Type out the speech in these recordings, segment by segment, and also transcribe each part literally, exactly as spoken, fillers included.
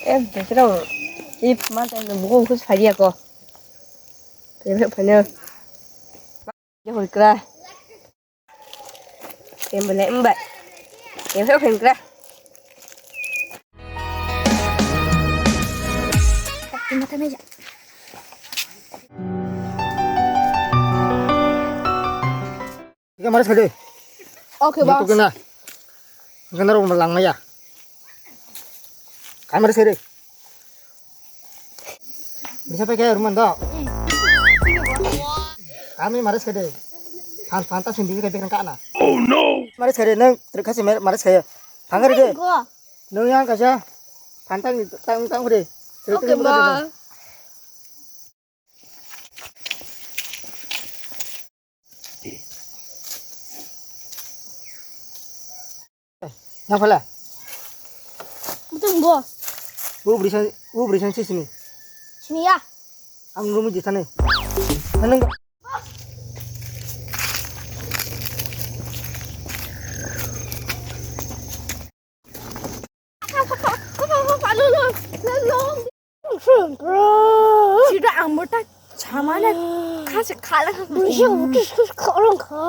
Eh, betrong. Ip, ma tai no bugo khus phai ya ko. Betrong phai no. Ya hoi kra. Em bele em bai. Em phai phai kra. Ika maris kade. Oke, boss. Ika na. Ika na rong lang maya. Kai maris kade. Bisa pakai rumah ndo. Kami maris kade. Fan fanta sendiri kade kan kana. Oh no. Maris kade nang terkasi maris kade. Pangari de. Nang yang kaja. Fanta ni tang tang kade. Oke, boss. Yang pala. Betul, boss. U beri san, u beri san sini. Sini ya. Ang rumah di sana. Anang. Sida ang mota chamane khasi khala kha. Bisa utus kus khorang kha.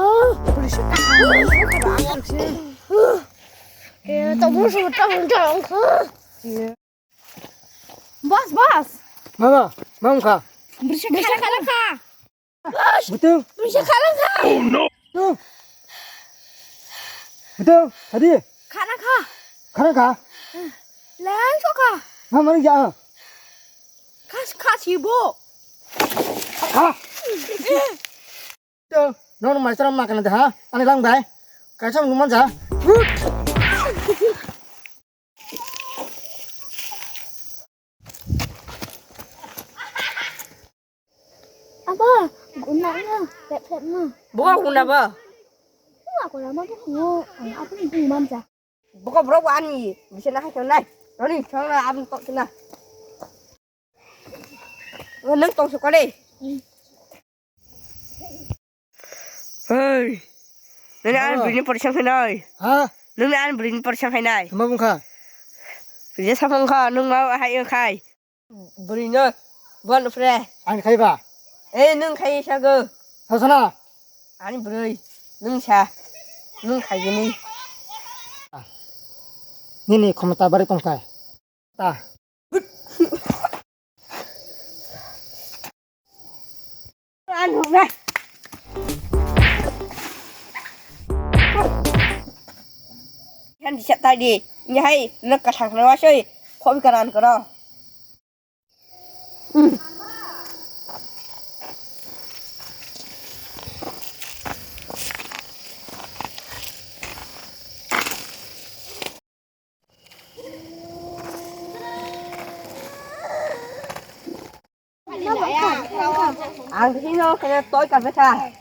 Bisa kha. Bisa kha. Eh, tak bisa utus khorang kha. Boss, boss. Mama, mama kha. Bisa khala kha. Betul. Bisa khala kha. Oh no. Betul. Betul. Tadi. Khana kha. Khana kha. Layan so kha. Mama ni ja. Khas khas ibo. Ha. Betul. Non mai tram makan ha. Ani lang bai. Kaisam luman ja. Aba, guna na, pep pep na. Buka guna ba? Buka guna ba, buka. Ang aku ni bung mamja. Buka bro ani, bisa na hai nai. Noni, chong na abang tok na. Nang tong sukare. Hei. Nini an bini porisa khainai. Ha? Nini an bini porisa khainai. Tama bungkha. Rija sapung kha, nung ma hai khai. Bwrwi no, bon upre. Ani khai ba? Eh, nung khai sago. Sasana? Ani bwrwi, nung sa. Nung khai gini. Nini khomota bari tongkha. Ta. Yan di set tadi. Ini hai, nak kasang na wasoi. Kok bikaran kero. Ang sino kaya toy karpet ha.